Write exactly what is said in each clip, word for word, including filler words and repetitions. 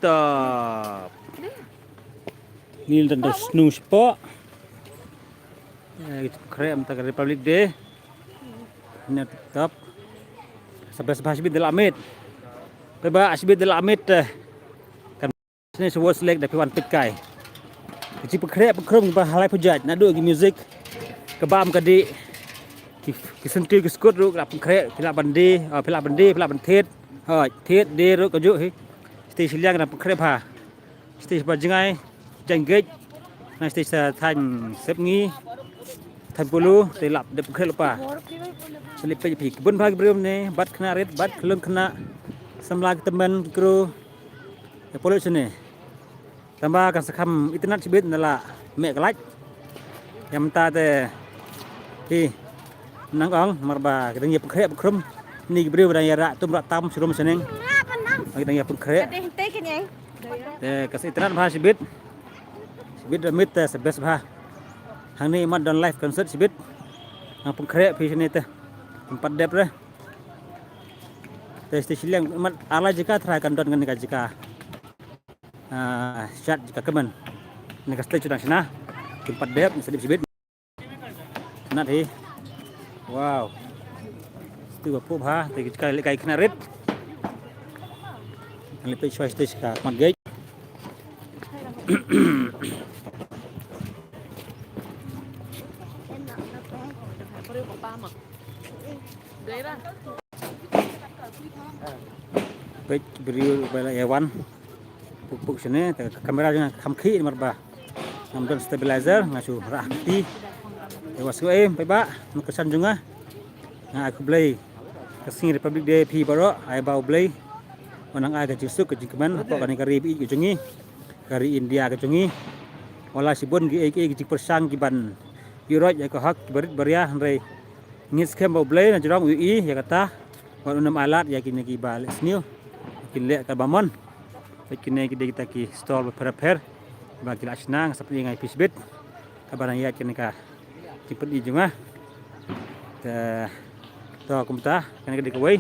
Top. Ni dan da snu spot. Eh, khreh mynta ka Republic Day. Ni top. Sabha sabha shibit da la miet. Phi ba shibit da la miet, eh. Kan sne sa West Lake da phi wan peit kai. Ki jingpynkhreh pynkhreh ba halai pujat naduh ki music. Ka bam ka dih. Ki, ki syntiew ki skud ruh ka la pynkhreh, phi lah ban die, ah, phi lah ban die, phi lah ban thied. Hooid, thied die ruh kajuh hi. Shatei shiliang ka dang pynkhreh bha. Shatei shaba jngai, jaiñ gate. Na shatei sa thaiñ Sepngi, thaiñ Polo, te lap dep pynkhreh lypa. Sa leit peit phi, ki bun bha ki briew ne, bad khynnah rit, bad khyllung khynnah, samla ki tymmen ki kru. Ïa polo shane. Tangba kan sa kham itynnad shibit na la meh ka light. Ïa mynta te phi nang ong namar ba ki dang ïa pynkhreh pynkhreh. Ni ki briew ba dang ïa rah tum rah tam sha rum sha neng. Ki dang ïa pynkhreh. Te ka sa itynnad bha shibit. Shibit da miet te sa best bha. Hangne imat don live concert shibit. Nang pynkhreh phi shane te. Ym pat dep re. Te shatei shiliang imat ar lai jaka trai kan don kane ka jaka. Ah, shad jaka kmen. Kane ka stage dang shna. Kim pat dep, sa dep shibit. Nat hi. Wow. Stu ba phuh bha, te ki jaka lehkai khynnah rit. Lehkai shuwa stage ka mat gate. Peit briew ba la ïa wan. Puk puk shane, te ka kamera jong nga kham khih namar ba ngam don stabilizer, nga shu rah kti. Te wat sngew ei, paidbah, na ka shan jong nga. Nga ai khublei ka sngi Republic Day phi baroh, ai ba U Blei un nang ai ka jingsuk ka jingkmen hapoh kane ka ri ba ïeit ka jong ngi, ka ri India ka jong ngi. Wat la shibun ki ei ki ei ki jingpyrshang ki ban ïuhroit ïa ka hok ki barit baria, hynrei ngin skhem ba U Blei na jrong u ïohi ïa kata. Wat un ym ailad ïa kine kiba leh sniew, kin leh kaba mon. Peit kine ki dei kita ki stall bapher bapher ba ki la shna, nga sa pyni ïa ngi phi shibit kaba nang ïaid kane ka jingpyni jong nga. Te to kumta kane ka dei kawei.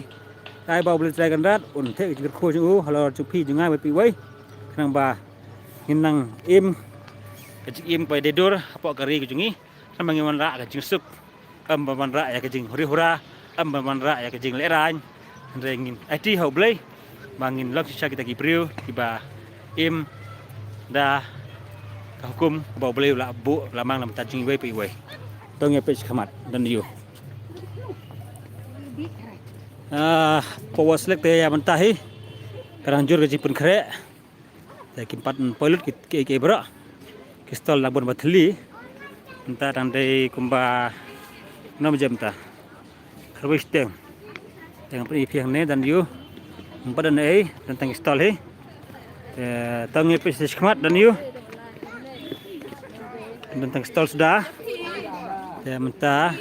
Ai ba U Blei Trai Kynrad un theh ka jingkyrkhu jong u halor jong phi jong nga bad phi uwei, khnang ba ngin nang im ka jingim ba dei dur hapoh ka ri ka jong ngi. Khnang ba ngin wanrah ka jingsuk, ym ban wanrah ïa ka jinghuri hura, ym ban wanrah ïa ka jinglehrain. Hynrei ngin aiti ha U Blei ba ngin long shisha kita ki briew kiba im da ka hukum ba U Blei u la buh la mang na bynta jong iwei pa iwei. To ngin peit shakhmat, don ïa u. Ah, hapoh West Lake te ïa mynta hi ka dang jur ka jingpynkhreh. Te kim pat poi lut ki, ki, ki baroh. Ki stall la bun ba thylli. Mynta dang dei kumba nine baje mynta. Khatwei shiteng. Te nga pyni phi hangne don ïa u. Ym pat don ei, don tang ki stall hi. Te to ngin peit shakhmat, don ïa u. Don tang stall suda. Te mynta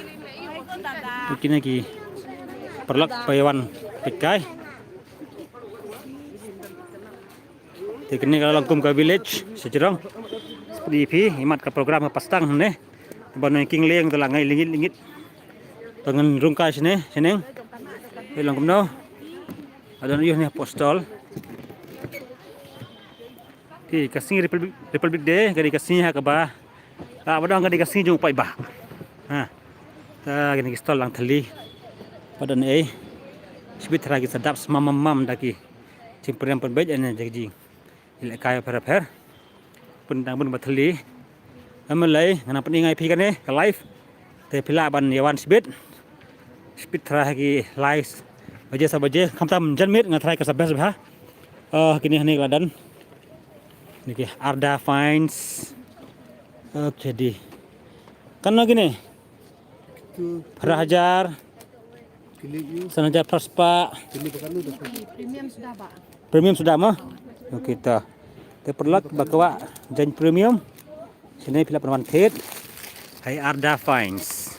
kine ki paralok ba ïa wan peit kai. Te kane ka la long kum ka village sha jrong. Sa pyni phi imat ka program ka pastang hangne. Ba nongking leng te la ngai lingit lingit. To ngin rung kai shane, shaneng. Te long kumno. Adon ïa une hapoh stall. Te ka sngi Republic, Republic Day ka dei ka sngi ha kaba, ah, ba dang ka dei ka sngi jong u paidbah. Ha. Ta kine ki stall lang thylli. Ba don ei. Shibit tharai ki sa dap smam mam mam da ki jingpyrem pynbeit ane da ki jing. Ïalehkai bapher bapher. Bun dang bun ba thylli. Ym lei, nga nang pyni ïa ngi phi kane ka live. Te phi lah ban ïa wan shibit. Shibit tharai ha ki lai baje sa baje. Khamtam janmiet nga tharai ka sa best bha. Oh, kine hangne ka la don. Ni ki Arda Finds. Okay di. Kano kine? Phra hajar. San hajar phra spah. Premium suda mo? Okay to. Te paralok ba kwah jaiñ premium. Shane phi lah ban wan thied. Hai Arda Finds.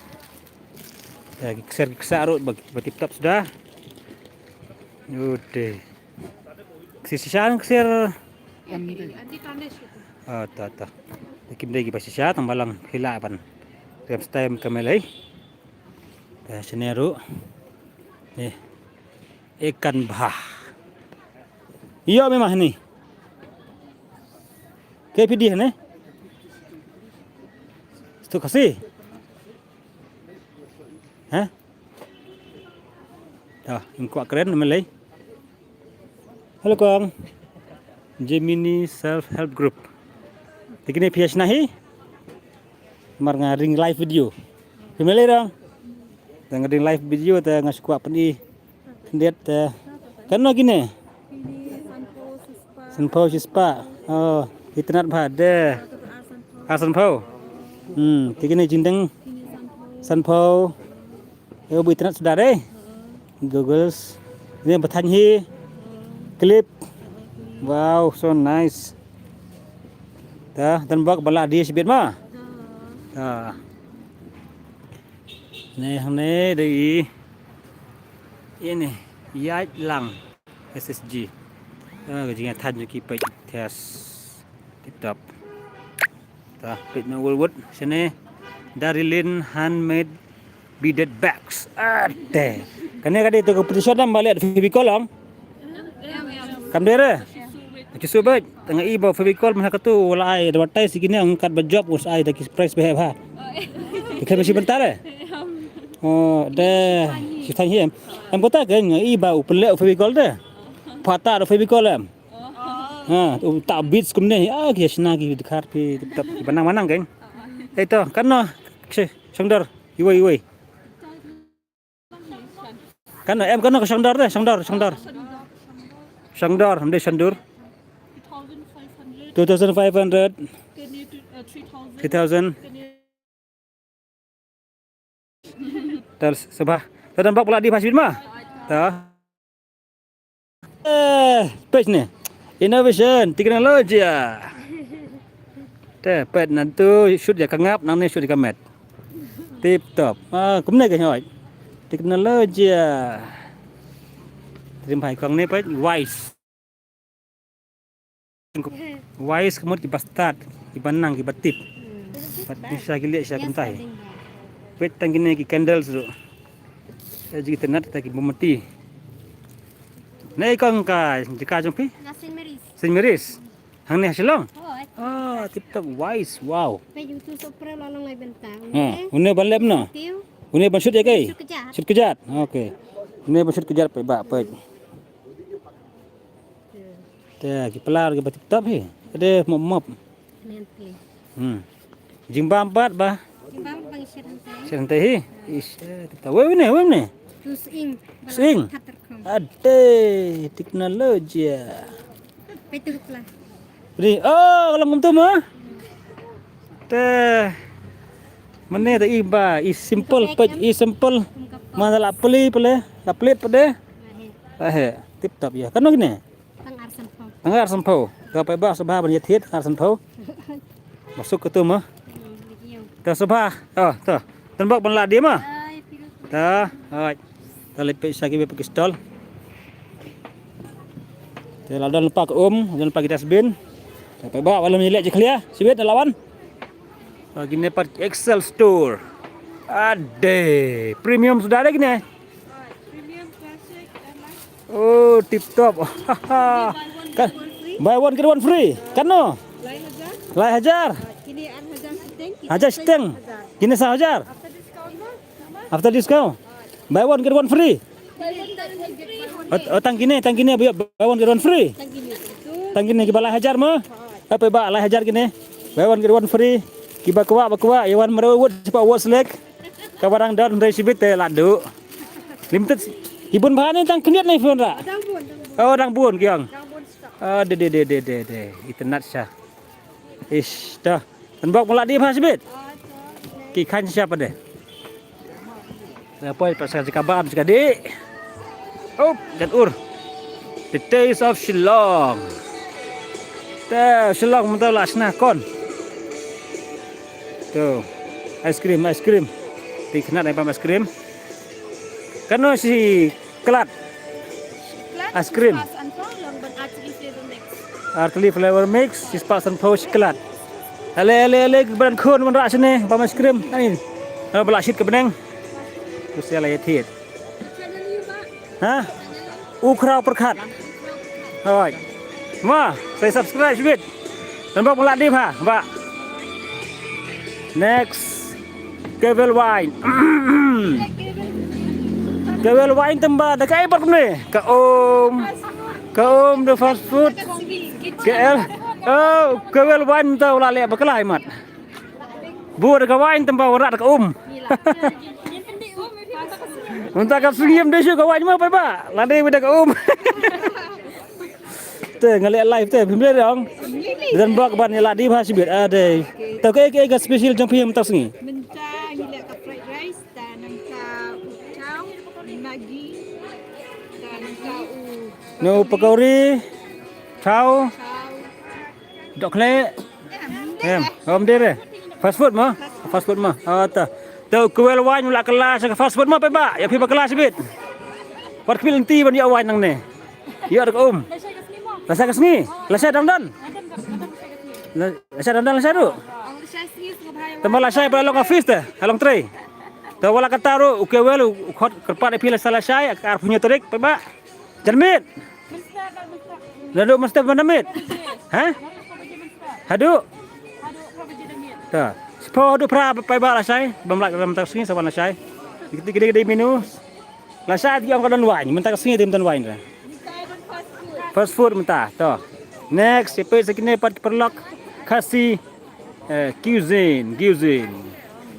Te ki ksiar ki ksiar ruh ba, ba tip top suda. Ute. Ksiar shisha, ksiar. Oh, to, to. Te kim dei kiba shisha, tang ba long phi lah ban rem stem ka melei. Te shane ruh. Ni. Ikan bha. Ïoh me mah ni. Kaei phi die hangne? Stuk Khasi? Ha? Dah, ngin kwah kren namar lei. Hello kong. Gemini Self Help Group. Te kine phi ïa shna hi? Namar nga ring live video. Phi mlei dong. Te nga ring live video te nga shu kwah pyni. Khyndiat te. Kano kine? Sanphew shispah. Oh, itynnad bha de. Ar sanphew. Hmm, te kine jingdeng. Sanphew. Ïa u ba itynnad suda de. Goggles. Ine ba thaiñ hi. Clip. Wow, so nice. Ta, don bok ba la die shibit ma. Ta. Ne, hangne dei i. Ine, Ïaid Lang S S G. Ah, ka jingïathaiñ jong ki peit test. Tip top. Ta, peit na Woolwood. Shane Darilin handmade beaded bags. Ate. Kane ka dei tu competition em ba leh Fevicol ong. Kam dei re. Ki shu beit. Tang i ba Fevicol mynta katu wala ai advertise kine ong kat ba job us ai da ki prize ba heh bha. Ki khlem shi bynta re. Oh, de. Shi thaiñ hi em. Em kata ke ngi i ba u pynleh u Fevicol de. Phata da Fevicol em. Ha, u ta beats kumne. Ah, ki shna ki dkhar phi tip top. Ki banang banang keng. Ei to, kano? Shi, shongdor. Iwei, iwei. Kano, em kano ka shongdor de, shongdor, shongdor. Shongdor, em de shongdor. Two thousand five hundred. Three thousand. Tar sbah. Tar dang bak pula di pasbit ma. Ta. Eh, page ne. Innovation, technology. Te pet nantu shoot ïa ka ngap nangne shoot ïa ka met. Tip top. Ah, kumne ka hoi. Technology. Trim hai kong ne pet wise. Wise ka mut ki bastad, ki banang, ki batip. Bat bisa ki liak sha kumtai. Pet tang kine ki candles tu. Ïa ji ki tenat ta ki mombati. Nei kong ka jaka jong phi? Nga Saint Mary's. Saint Mary's. Hangne ha Shillong? Oh, tip top wise. Wow. Pe ju tu so pre la long ai benta. Ha, une ban lem no. Tiu. Une ban shoot ïa kai? Shoot kejat. Shoot kejat. Okay. Une ban shoot kejat pe ba pe. Te ki plar ki ba tip top hi. Ade mop mop. Nanti. Hmm. Jingbam pat ba. Jingbam bang sir nanti. Sir nanti hi. Ish, eh, kita. Wei ne, wei ne. Tu sing. Sing. Ade teknologi. Petu pla. Ri, oh, kalau ngum tu mah. Te. Mane da i ba, i simple, pej, i simple. Mana la peli pele, la pelit pede. Ahe, tip top ya. Kano kine? Tang ar sanphew. Tang ar sanphew. Ka pej ba sabha ban yathiet ar sanphew. Masuk ke tu mah. Hmm, video. Ta sabha. Oh, ta. Tan bok ban la dia mah. Ai, pilu. Ta. Ai. Ta lipit sa ki bep ki stall. Te la don pa ka um, don pa ki dustbin. Te pa ba wala mi lek je khlia, sibit lawan. Lagi ne pat Excel Store. Ade, premium sudah ada gini. Oh, tip top. Kan buy one get one free. Kan no? Lai hajar. Kini ar hajar seteng. Hajar seteng. Kini sa hajar. After discount. Buy one get one free. Oh, oh, tang kine, tang kine, buy one get one free. Tang kine ki ba lai hajar mo. Apa ba lai hajar kine. Buy one get one free. Ki ba kwah, ba kwah, ïa wan mero wut, cepat wut select. Ka barang don hynrei shibit te ladu. Limited. Ibun bahan ni tang kniat ni phone ra. Oh, dang bun kiang. Ah, de, de, de, de, de, de. Itynnad sha. Ish, ta. Tan bok mula di bha shibit. Ki khan sha pade. Dah poi pasal jaka bam jaka di. Up, jan ur. The taste of Shillong. Te Shillong mynta la shna kon. Tu. Ice cream, ice cream. Ti khnat ai bam ice cream. Kano shi klat. Ice cream. Artli flavor mix, shispah sanphew shi klat. Ale, ale, ale, ki brand khun ban rah shane, bam ice cream. Ani. Ano bala shit ka bneng. Terus ya la ya thiet. Ha? U Khraw Pyrkhat. Hoi. Ma, saya subscribe shibit. Tang ba pala di ba, ba. Next. Kewel wine. Kewel wine tang ba da kai bak ne. Ka um. Ka um the fast food. K L. Oh, kewel wine tang la le bakla mat. Bu da ka wine tang ba wara da ka um. Mynta ka sngim de shu ka wine ma pa ba. La de da ka um. Te nga leh live te phim leh dong. Dan bok ban ïa la di bha shibit. Ade. Te kaei kaei ka special jong phi mynta sngi? Mynta ngi leh ka fried rice, ta nangta u chow, Maggi, ta nangta u No pakori, chow, chow. Dok khleh. Em, om dire. Fast food mo? Fast food mo. Ah, ta. Te kewel wine la kela sa fast food mo pa ba. Ïa phi ba kela shibit. Wat kpil nti ban ïa wine nang ne. Ïa da ka um. Lasa ka sngi. Lasa dang dan. Lasa dang dan lasa tu. Tama lasa ba long office te. Halong trei. Te wala kata ru u kewel u khot kyrpad ïa phi lasa lasa ka arphew tarik pa ba. Janmit. Ladu mesti mana mit? Ha? Hadu. Ta. Sepo hadu pra pai ba la sai. Bam lak dalam tak sungi sawan la sai. Dikit dikit dikit menu. La sai dia ka don wine. Mynta ka sungi dia don wine. Fast food mynta. To. Next, sepe sakine pat perlok. Khasi. Eh, cuisine, cuisine.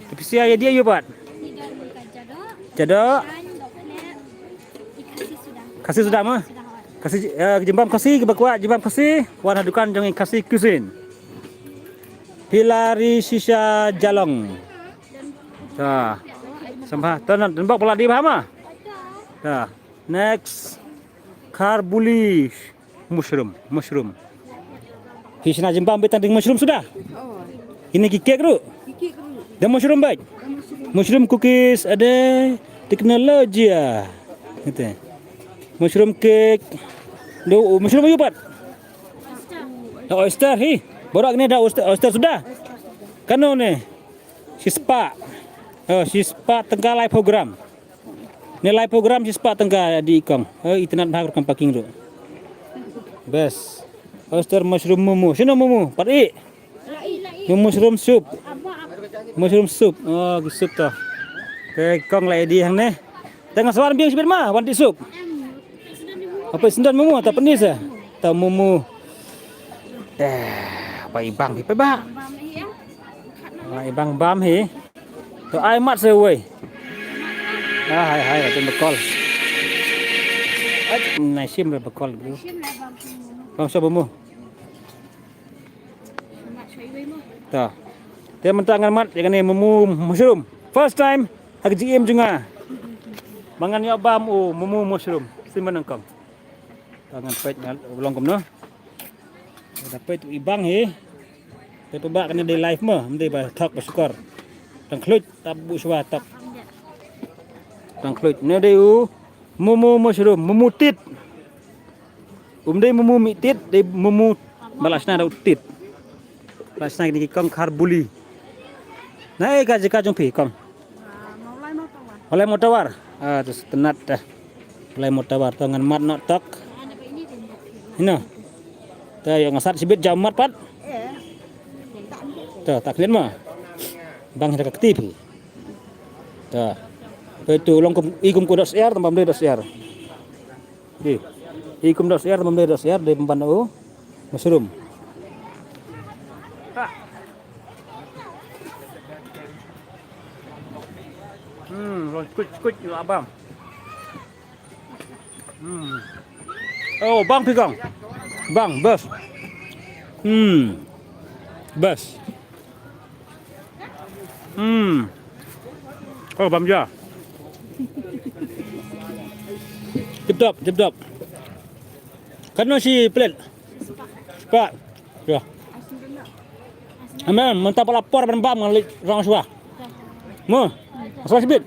Tapi sia ya dia yu pat. Jadok. Khasi sudah mah. Khasi, eh, jembam khasi, kiba kwah jembam khasi, wan ha dukan jong i Khasi Cuisine. Pilari sisa jalong. Ta. Sambha, tanan tembak pala di bha ma. Ta. Next. Karbuli mushroom, mushroom. Hi sna jembam bitang ding mushroom sudah. Ini ki cake ru. Da mushroom baik. Mushroom cookies ada teknologi ya. Gitu. Mushroom cake. Do mushroom ayu pat. Da oyster hi. Borak ni da oyster, oyster sudah. Kano ni? Sispa. Oh, sispa tengka lai program. Ni lai program sispa tengka di kong. Oh, itinat bhag rekam parking tu. Best. Oyster mushroom mumu. Sino mumu? Pat i. Mumu mushroom soup. Mushroom soup. Oh, ki soup tu. Te kong lai di hang ni. Tengah swan biang sibir ma, wan di soup. Apa sendon mumu atau penis ya? Tau mumu. Eh, apa ibang pi ba? Apa ibang bam hi. Tu ai mat se wei. Ah, hai hai tu bekol. Ai, nai sim le bekol bro. Bang sa mumu. Ta. Te mynta ngan mat ïa kane mumu mushroom. First time ha ka jingim jong nga. Ba ngan ïoh bam u mumu mushroom. Simon nangkong. Ta ngan peit ngan long kumno. Da peit u ibang hi. Te pynbak kane dei live mo, ym dei ba thok ba shukor. Tang khluit ta bu shwa thok. Tang khluit ne dei u mumu mushroom, mumu tit. Um dei mumu mih tit, dei mumu ba la shna da u tit. La shna kine ki kong khar buli. Na ei ka jaka jong phi kong? Mawlai Mawtawar. Ah, tu setenat dah. Mawlai Mawtawar tu ngan mat nok tok. Hino. Tu yang ngasat sibit jam mat pat. Tu tak liat ma. Bang dah ka kti phi. Tu. Phi tu long kum i kum ku dot siar, tambah beli dot siar. Di. I kum dot siar, tambah beli dot siar, di pemban u mushroom. Hmm, long kuch kuch la bang. Hmm. Oh, bang phi kong. Bang, best. Hmm. Best. Hmm. Oh, bam ja. Tip top, tip top. Katno shi plate? Spah. Ya. Amen. Mynta pala por ban bam ngan leit rong shuwa. Mo. Asal sibit.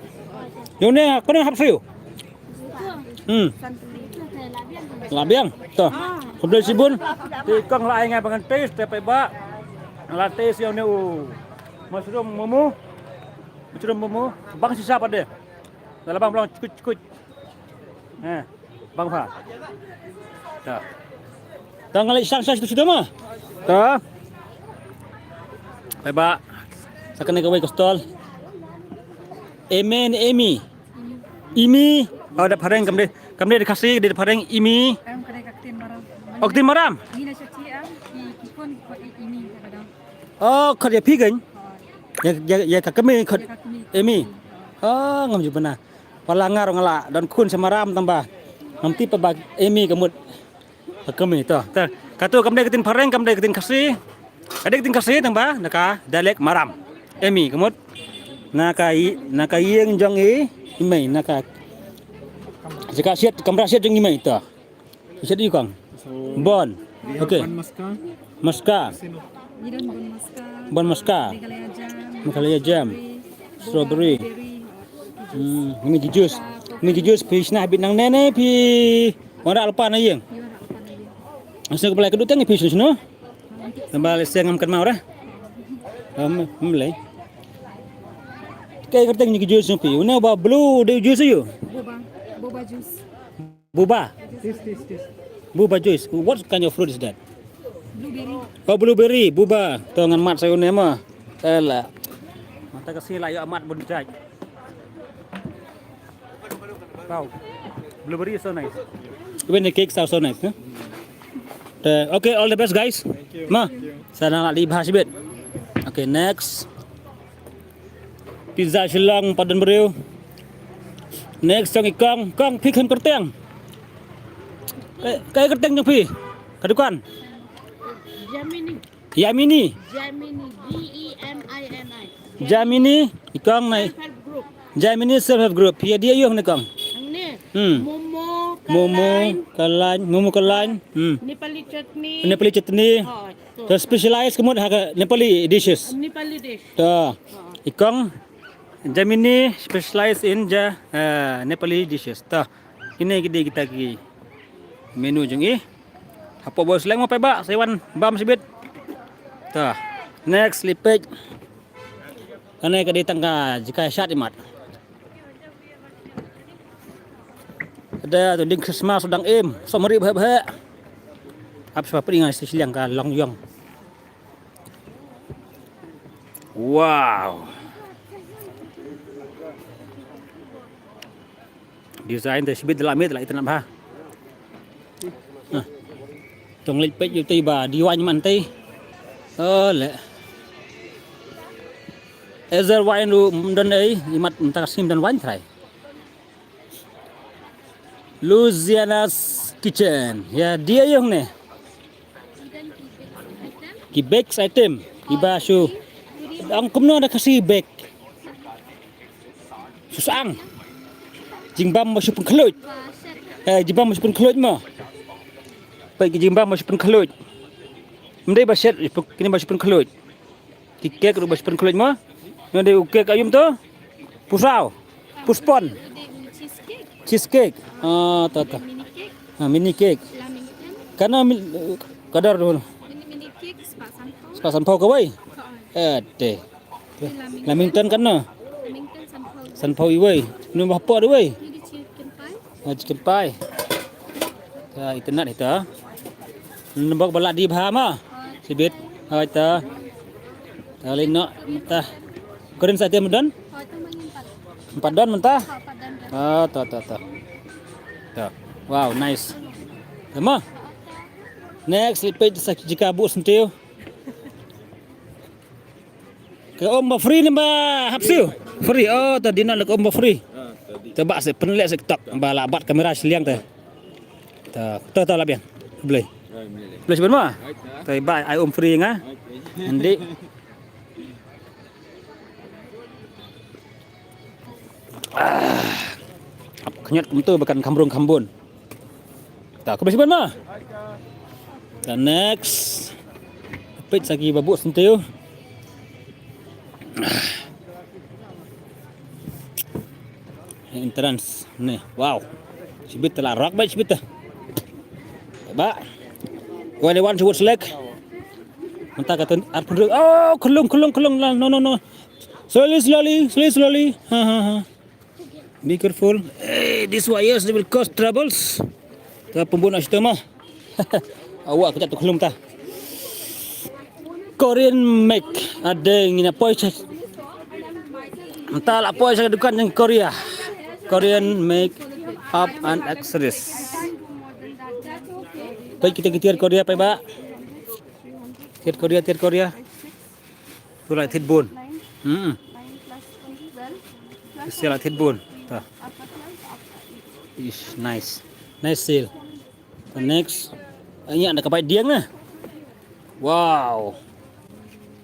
Yo ne, kane hap sayu. Hmm. La biang. To. Khublei shibun. Te kong la ai ngai ba ngan taste te phi ba. La taste ïa une u mushroom mumu. Mushroom mumu. Bang shisha pat de. Dalam bang blang cukup cukup. Eh, bang pha. Ta. Ta ngan leit shang shang situ situ ma. Ta. Bye bye. Sa kane kawei ka stall. Eme ne Emi? Imi. Oh, da phareng kam dei. Kam dei da Khasi, dei da phareng Imi. Em, ka dei ka ktien Maram. Oh, ktien Maram. Ngi na sha ti am, ki, ki khun ki khot Imi ka dang. Oh, khot ïa phi kein? Oh. Ïa, ïa, ïa ka kmie khot Imi. Imi. Oh, ngam ju bna. Pala nga ruh nga la don khun sha Maram tang ba ngam tip ba Imi ka mut. Ka kmie to. Te, kato kam dei ka ktien phareng, kam dei ka ktien Khasi. Ka dei ka ktien Khasi tang ba na ka dialect Maram. Emi ka mut. Na ka i, na ka ïing jong i, i mei, na ka jaka siat, kamra siat jong i mei to. Siat i kong. Bon. Okay. Maska. Maska. Bon maska. Meghalaya jam. Meghalaya jam. Strawberry. Strawberry. Hmm, ini ki juice. Ini ki juice phi shna bit nang ne ne phi. Wan da alpa na ïing. Asa ka balai ka duteng phi shna. Namba le seng am kan mau dah. Am, am le. Kai kerteng ni ki juice phi. Una ba blue de juice yu. Boba, boba juice. Buba. Tis, tis, tis. Buba juice. What kind of fruit is that? Blueberry. Oh, blueberry. Buba. To ngan mat sa une ma. Ela. Mata kasi la ïa mat bun jai. Wow. Blueberry is so nice. Even the cakes are so nice, huh? Uh, okay, all the best, guys. Thank you. Ma. Thank you. Sana la di bahas bit. Okay, next. Pizza Shillong pat don briew. Next jong i kong, kong phi khem kyrteng. Kai, kai kyrteng jong phi. Ka dukan. Gemini. Yamini. Gemini. G E M I N I. Gemini, i kong nai. Self help group. Gemini self help group. Phi ïa die ïoh ne kong. Ang ne. Hmm. Momo, Momo, kalaiñ. Kalaiñ, momo kalaiñ. Hmm. Nepali chutney. Nepali chutney. Oh, to. To specialize ka mut ha ka Nepali dishes. Nepali dish. To. Oh. I kong Gemini specialize in ja, eh, Nepali dishes. To. Kine ki dei kita ki menu jong i. Hapoh bos leng mo phi ba, sa wan bam sibit. To. Next lipej. Kane ka dei tang ka jaka shat imat. Ada tu ding Christmas dang im, som rip hep hep. Ap sapa pringa si siliang ka long yong. Wow. Design te sibit la mit la itna bha. Tong leit peit yu tei ba di wine man tei. Oh le. Ezer wine ru mdon ei imat mta sim don wine trai. Louisiana's Kitchen. Ya dia yung ne. Ki bakes item. Iba shu. Ang kumno da kasi bake. Susang. Jingbam ba shu pynkhluit. Eh, jingbam ba shu pynkhluit mo. Pai ki jingbam ba shu pynkhluit. Mdei ba shet, kini ba shu pynkhluit. Ki kek ruh ba shu pynkhluit mo. Ngan dei u kek ayum to. Pusaw. Puspon. Cheesecake. Ah, to to. Ah, mini cake. Kana kadar dulu. Spah sanpau kawai. Eh, deh. Lamington kan no? Sanpau iwei. Nu ba hapoh iwei. Ah, chicken pie. Ta itynnat ita. Nembok ba la di bha ma. Sibit. Hoi ta. Ta lei no ta. Korin sa te mdon? Empat don mynta? Ah, ta ta ta. Ta. Wow, nice. Ta ma. Next lipit sa jika bu sentiew. Ka um ba free ne ba hap siew? Free. Oh, ta dinner la ka um ba free. Ah, tadi. Ta ba se pynleh se tok ba la bat kamera shiliang ta. Ta, ta, ta la biang. Blei. Ah, blei. Blei seben ma? Right, ah. Ta ba ai um free nga. Okay. Andi. Ah. Ap knyat kumtu bakan kamrung kambun. Ta, khublei shibun ma. Ta next. Peit sa ki ba bu sentiew. Entrance ne. Wow. Shibit la rock ba shibit. Ba. Wani wan shibut selek. Mynta ka tun arphew. Oh, khlung, khlung, khlung. No, no, no. Slowly, slowly, slowly, slowly. Ha, ha, ha. Be careful. Eh, these wires, they will cause troubles. Ta pembun ashtu ma. Awak kejap tu khlung ta. Korean make. Ade ngi na poi sha. Mynta la poi sha dukan jong Korea. Korean make up and accessories. Peit kita ki tiar Korea, peit ba. Tiar Korea, tiar Korea. Tu la thied bun. Hmm. Sia la thied bun. Ta. Ish, nice. Nice sale. The next. Ïa, ada ka bai dieng na. Wow.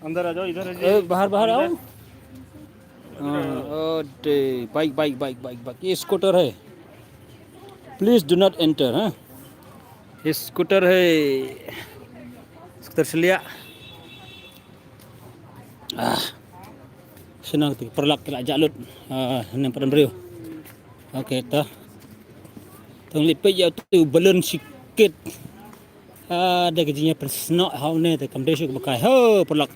अंदर आ जाओ, इधर आ जाओ। ए, बाहर, बाहर आओ। हाँ, अरे, bike, bike, bike, bike, bike. ये scooter है। Please do not enter, हाँ। ये scooter है। Scooter siliah. Ah. Shnong te paralok te la jah lut. Ah, ne padan briew. Okay, to. Tang lipit ïa tu balloon sikit. Ah, da ka jingïapynsnoh ha une te kam dei shuh kaba kai. Ho, paralok.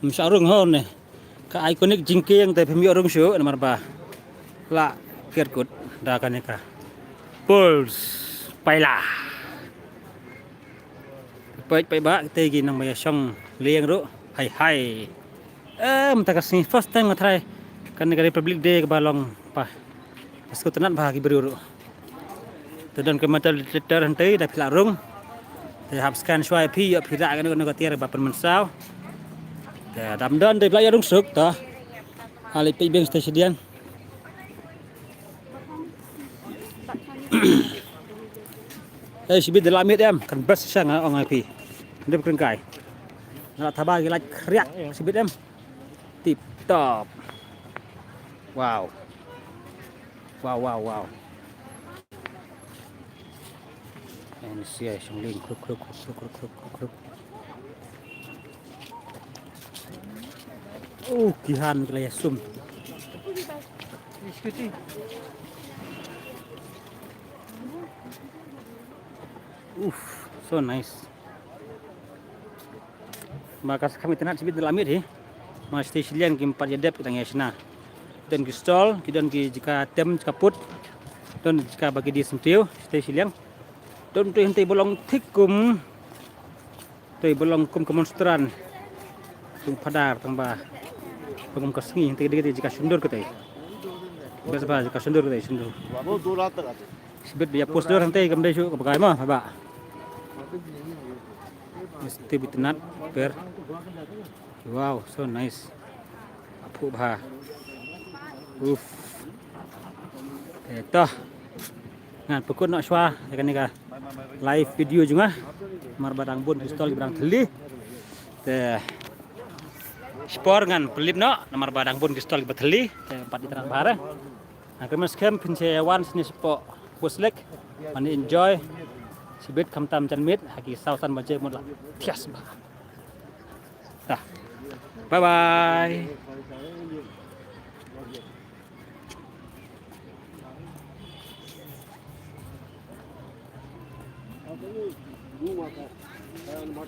Ym shah rung ho ne. Ka iconic jingkieng te phim ïoh rung shuh namar ba la ker kut da kane ka Pulse Paila. Peit, peit ba, kita ki nongba ïa shong lieng ruh. Hai, hai. Eh, mynta ka sngi first time nga try kane ka Republic Day kaba long pa. Bas ko tnat ba ki briew ruh. Te don ka metal detector hynrei da phi lah rung. Te hap scan shuwa ïa phi, ïoh phi rah kano kano ka tiar ba pynmynsaw. Te dam don te phi lah ïa rung suk to. Ale peit biang station. Eh, shibit da la miet em, kan best sha nga ong ai phi. Dep kren kai. Nga la thaba ki lait khriak shibit em. Tip top. Wow. Wow, wow, wow. En sia shong ling kruk kruk kruk kruk kruk kruk kruk. Oh, ki han ki la ïa sum. Uff, so nice. Ma ka sa kham itynnad shibit da la miet hi. Ma shatei shiliang kim pat ïa dep ki dang ïa shna. Don ki stall, ki don ki jaka tem, jaka put. Don jaka ba ki die syntiew, shatei shiliang. Don tu hynrei ba long thik kum. Te ba long kum ka monstran. Tung phadar tang ba. Ba kum ka sngi hynrei dei dei jaka shondur kata. Bes ba jaka shondur kata shondur. Shibit ba ïa post dur hynrei kam dei shuh ka baka ma ba. Mesti bitinat per. Wow, so nice. Aphu bha. Uff. Eh, toh. Ngan pynkut noh shuwa ïa kane ka live video jong nga. Namar ba dang bun ki stall kiba dang thylli. Te shipor ngan pynlip noh namar ba dang bun ki stall kiba thylli. Te pat itynnad bha re. Ngan kyrmen skhem phin sa ïa wan shane shapoh Khuslek. Ban enjoy shibit khamtam janmiet ha ki saw san baje mut la thiah bha. Dah. Bye bye.